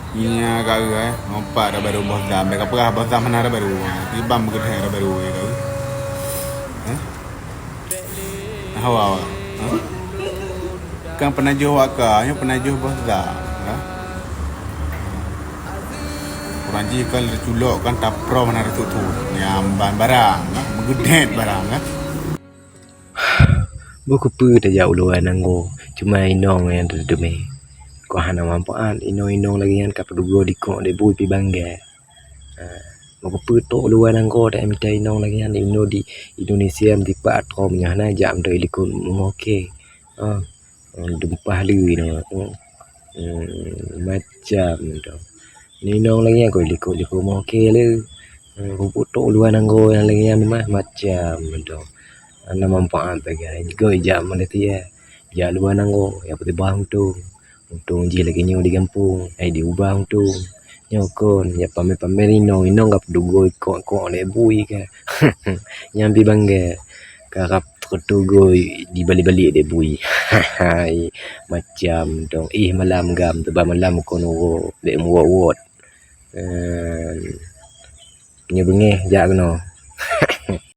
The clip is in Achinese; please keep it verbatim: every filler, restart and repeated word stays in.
Nya ka eh, ngompak dah baru Bos Zam. Bèk ka peugah Bos Zam hana dah baru. Tiba meugeudeh dah baru ya ka. Eh? Hawa. Ha? Kan peunajoh waka, nyoe peunajoh Bos Zam. Ha? Urang jih kan teuculok kan taprom hana teututu. Nyamban barang, ha? Meugeudeh barang, ha? Bukeupeue tajak u luwa nanggroe, cuma inong nyang teuteumé. Kok hana manfaat, inong-inong lagèe nyan ka peudugoe dikok lé bui pih bangga. Ha, bukeupeue trok u luwa nanggroe tajak mita inong lagèe nyan, inoe di Indonesia meusipat atoe meunyoe hana jak meudoe likot meuhokée. Ha, dumpah lé inoe. Hmm, macam tu. Inong lagèe nyan kok likot-likot meuhokée lé. Hmm, bukeupeue trok u luwa nanggroe nyang lagèe nyan mah macam tu. Hana manfaat lagèe nyan. Jigoe jak Malaysia, jak luwa nanggroe, nyang peuteubang untông. Untông jih lagèe nyoe di gampông, hai diubah untông. Nyoe kon, jak pamer-pamer inong, inong ka peudugoe kok-kok lé bui ka. Nyan pih bangga, karab teutugoe dibalik-balik lé bui. Hai, macam dong. Ih, malam gam, teuba malam kon uroe, bèk meuwot-wot. Ehm, nyoe beungéh jak keunoe.